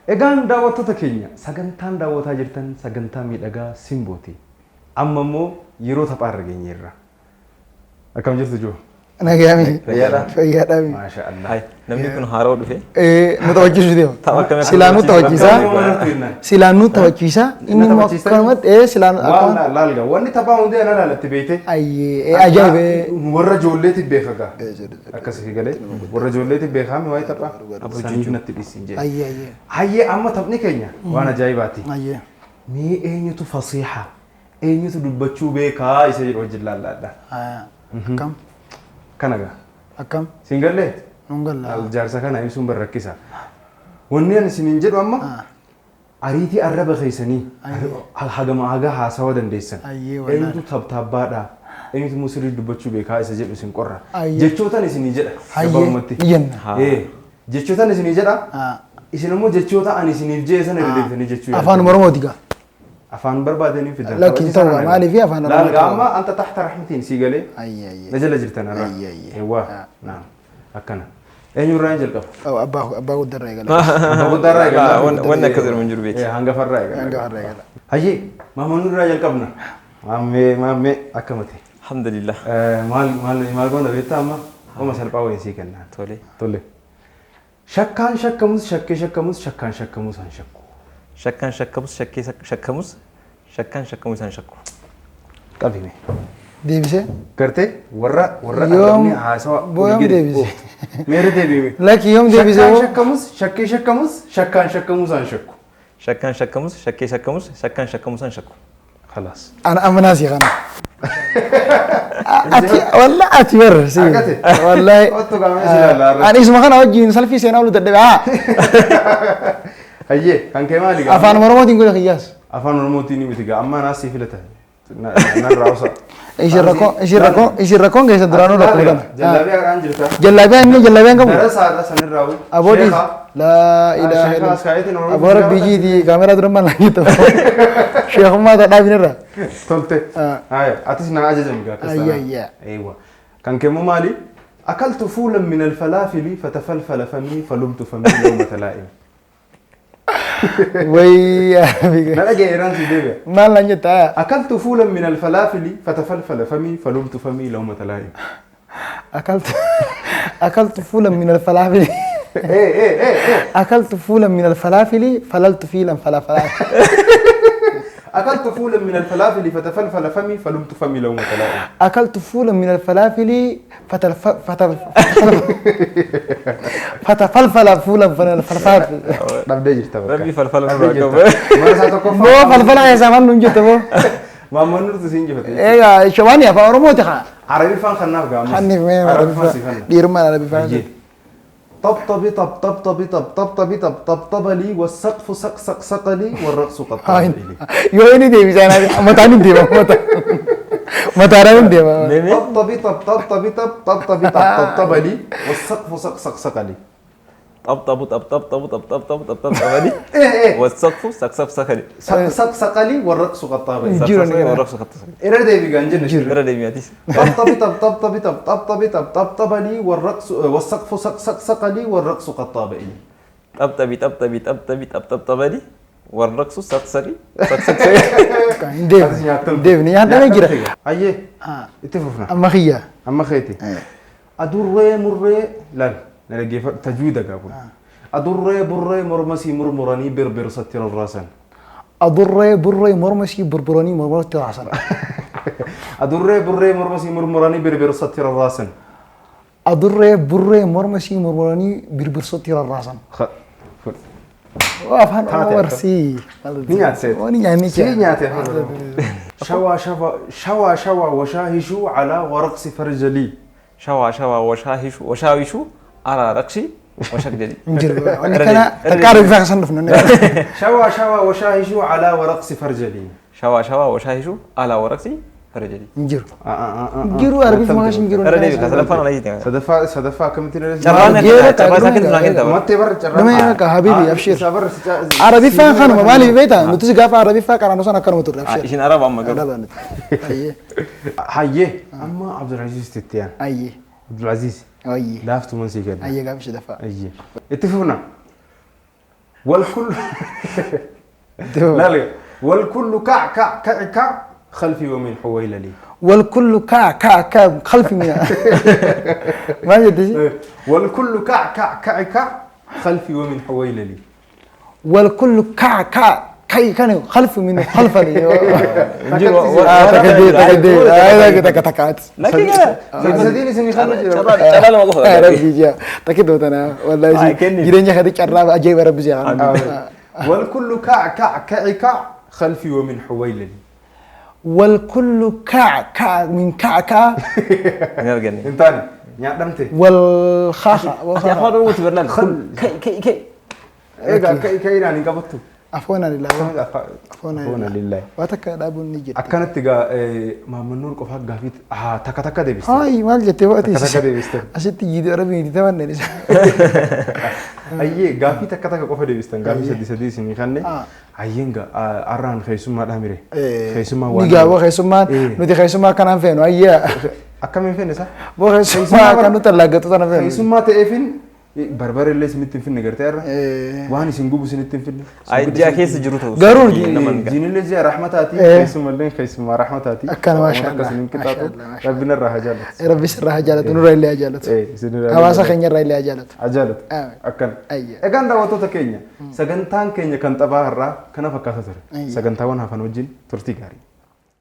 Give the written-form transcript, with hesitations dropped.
Egaan daawwattoota keenya, sagantaan daawwataa jirtan sagantaa miidhagaa Simbooti. Amma immoo yeroo taphaa irra geenyeerra. Akkam jirtu Joo? Nagayaami. Fayyaadha? Fayyaadhaami. Maasha Allah. Hai, namni kun haaroo dhufe. Nu taphachiisu deema. Tapha akkamii akka Silaa nu taphachiisu? taphachiisa. Silaa nu taphachiisa. Inni immoo taphachiisa? akkanumatti silaa nu Waan akkanumatti. laalga wanni taphaa hundee ana laalatti beekte. Ayyee ajaa'iba. Warra ijoolleetiif beeka gaa. Akkasii galee warra ijoolleetiif beekaa mi waa'ee taphaa. Saniif natti dhiisin jee. Ayyee ayyee. Hayyee, amma taphni keenya waan ajaa'ibaati. Ayyee. Mee eenyutu fasiiha, eenyutu dubbachuu beekaa isa jedhu wajjin laallaadha. Akkam? Kana gaa. Akkam? Siin gallee? Nun galla. Jaarsa kana ibsuun barrakkisa. Wanni ani isiniin jedhu amma ariitii arraba keessanii hagama haga haasawa dandeessan. Ayyee, wallaahi. Eenyutu tabtaabbaadha, eenyutu immoo sirrii dubbachuu beekaa isa jedhu isin qorra. Ayyee. Jechootan isinii jedha. Ayyee, Gabaabumatti. ni jenna. Jechootan isinii jedha. Isin immoo jechoota ani isiniif jee sana irra deebitanii jechuu yaaltan. Afaan Oromooti gaa. Afaan barbaadanii fidan. Lakki hin ta'u, maaliif afaan Oromoo Laal ta'u? amma anta tahta rahmatiin sii galee. Ayyee ayyee. Na jala jirtan irraa. Ayyee, ayyee. Eewwaa. Naam. Akkana. Eenyurraa hin jalqaba? Abbaa abbaa guddarraa eegala. Abbaa guddaarraa eegala. Wanni akkas jedhamu hin jiru beeki. Hangafarraa eegala. Hangafarraa eegala. Hayyee, maammee irraa jalqabna. Maammee, maammee, akkamate? Alhamdulillah. Maal maal maal goona beektaa amma? Oma salphaa wayiin sii kenna. Tole. Tole. Shakkaan shakkamus shakkee shakkamus shakkaan shakkamus han shakku. Shakkaan shakkamus shakkee shakkamus shakkaan shakkamus han shakku. Qabime. Deebisee. Gartee warra warra Yoom arrabni haasawa boo yoom olii gadi deebise? ooftu. Meera deebime. Lakki yoom deebise Shakkaan hoo? shakkamus shakkee shakkamus shakkaan shakkamus han shakku. Shakkaan shakkamus shakkee shakkamus shakkaan shakkamus han shakku. Khalaas. Ana amma naasii kana. Ati wallah ati bar si. Akkati? Wallahi. Otto qaamni si ilaalla har'a. Ani isuma kana wajjin salfii seenaa oolu dadhabe haa. Hayyee, kan kee maali gaa? Afaan Oromootiin godhe kiyyaas. Afaan Oromootiin miti gaa, amma anaas sii filata. Narraa usa. Isin rakkoo isin rakkoo isin rakkoon keessan duraanuu rakkoo kana. Jallaabiyaadhaan jirta. Jallaabiyaa inni jallaabiyaa hin qabu. Darasaadha sanirraa. Aboodii. Laa ilaaha Sheekaa illallah. as kaayetiin Oromoo Aboo rabbii jiiti kaameraa dura maal naan jettu. Sheekummaa dhaabin irra. Tolte. Haya, atis na ajajami gaa akkas Ayya, taanaan. ayya. Eeywa. Kan kee immoo maali? أكلت فولا من الفلافل فتفلفل فمي فلمت فمي لومة لائم. Wayii. Na dhagaye irraan si deebi'a. Maal naan jetta? أكلت فولا من الفلافل فتفلفل فمي فلمت فمي لومة لائم. أكلت فولا من الفلافل. إيه إيه إيه إيه. أكلت فولا من الفلافل فللت فيلا فلافلا. أكلت فولا من الفلافل فتفلفل فمي فلمت فمي لومة لائم. أكلت فولا من الفلافل فتلف فتل فتفلفل فولا من الفلافل. Dhabdee jirta bakka. Rabbi falfala Dhabdee nurraa jirta. qabu. Mana isaa tokkoffaa. Boo falfala keessaa maal nuun jette boo? Maammoon nurtu siin jifate. Egaa shawaani afaan Oromooti haa. Arabiffaan kannaaf gaammas. Hanni mee Arabiffaan si fanna. dhiirummaan Arabiffaan. Hayyee. طبطبي طب طبطبي طب طبطبي طب طبطب لي والسقف سق سق سق لي والرقص قد طاب لي. Yoo inni deebisee mataan hin deema mataadhaan hin deema. Meemee طبطبي طب طبطبي طب طبطبي طب طبطب لي والسقف سق سق سق لي. طبطبوا طب طبطبوا طب طبطبوا طب طبطبوا ايه ايه والسقف سقسق سقلي. سق سق سق لي والرقص قد طاب لي. Jiru ni gara. والرقص قد طاب. إيه deebi gaan jenne. Irra deebi'atis. طبطبي طب طبطبي طب طبطبي طب طبطب لي والرقص والسقف سق سق سق لي والرقص قد طاب لي. طبطبي طبطبي طبطبي طب طبطبلي والرقص سقسقي سقسق سقي. Hin deemne. Hin deemne nyaadhamee jira. Hayyee, itti fufna. Amma kiyya. Amma keeti. Adurree murree laal na dhaggeeffadhu tajwiida gaa kun. Adurree burree mormasii murmuranii birbirsatti rarraasan. Adurree burree mormasii burburanii mormatti raasan. Adurree burree mormasii murmuranii birbirsatti rarraasan. Adurree burree mormasii murmuranii birbirsotti rarraasan. Afaan Taate Oromoo akka. barsii. Ni nyaate seet. Ni nyaanni Sii nyaate afaan Oromoo. Shawaa shawaa shawaa shawaa washaahishuu calaa waraqsi farjalii. شوا شوا وشاهش وشاويشو على رقشي وشكجلي. Hin jiru. Wanni kana takka Arabiffaa keessan dhufnu. Shawaa shawaa washaahishuu calaa waraqsi farjalii. شوا شوا وشاهشو على ورقسي فرجلي. Hin jiru. Hin jiru Arabiffaa keessa hin jiru. Irra deebi sadaffaan ala jette. Sadaffaa sadaffaa akkamitti dheeressa? Carraan Geera carraa isaa qabu. kennitu naa kennita bara. Mattee barra carraa. Dhuma yaa ka habibi abshir. Isaa barra si Arabiffaan kanuma maaliif beektaa? Nutis gaafa Arabiffaa qaraanu sana akkanuma turre abshir. Ishin araba amma garuu. Araba nuti. Ayyee. Hayyee, amma Abdulaziz Tittiyaan. Ayyee. Abdulaziz. Ayyee. Laaftuman sii kenna. Ayyee gaafa sadaffaa. Ayyee. Itti fufna. Wal kullu laali wal kullu kac kac kaci kac khalfi wa min xuwaylali. Walkullu kaa kaa kaa khalfi miya maal jette si? Wal kullu kac kac kaci kac khalfi wa min xuwaylali. Walkullu kaa kaa kai kan khalfi min khalfani. Jiru. Takka dee takka dee takka takkaati. Laakiin kana. Sadiin isinii kan jira. Carraa lama qofa. Rabbi jaa takki dootana wallahi jireenya kadi carraa ajaa'iba rabbi jaa. Wal kullu kac kac kaci kac khalfi wa min xuwaylali. Walkullu kaa kaa min kaa kaa. Hin arganne. Hin taane nyaadhamte. Wal khaakha. Ati afaan Oromooti barnaan. Kai kai kai. Egaa ka'inaan hin qabattu. Afoona lillahi. Afoona lillahi. Waa takka dhaabuun ni jirti. Akkanatti egaa Maammannuur qofaa gaafii takka takka deebiste. Hayi maal jettee waati. Takka takka deebiste. Asitti jiidii rabbi ni tamanne isa. Ayyee gaafii takka takka qofa deebistan gaafii sadii sadii isinii kanne. Ayyeen gaa arraan keessummaadhaa mire. Keessummaa Ni gaa boo keessummaan nuti keessummaa akkanaan feenu ayyaa. Akkamiin feene isaa? Boo keessummaa akka nuti allaggatu tana feenu. Keessummaa ta'eefin barbarellee isinitti hin finne gartee har'a. Waan isin gubu isinitti hin finne. Ji'a keessa jiru ta'u. Garuu Jiinillee ji'a rahmataati. Keessumallee keessummaa rahmataati. Akkana maasha Akka isin hin qixxaatu. Rabbiin irraa haa jaallatu. Rabbi sirraa haa jaallatu nurraa illee haa jaallatu. Hawaasa keenya irraa illee haa jaallatu. Haa jaallatu. Akkana. Egaan daawwattoota keenya sagantaan keenya kan taphaa har'aa kana fakkaata ture. Sagantaawwan hafan wajjin turtii gaarii.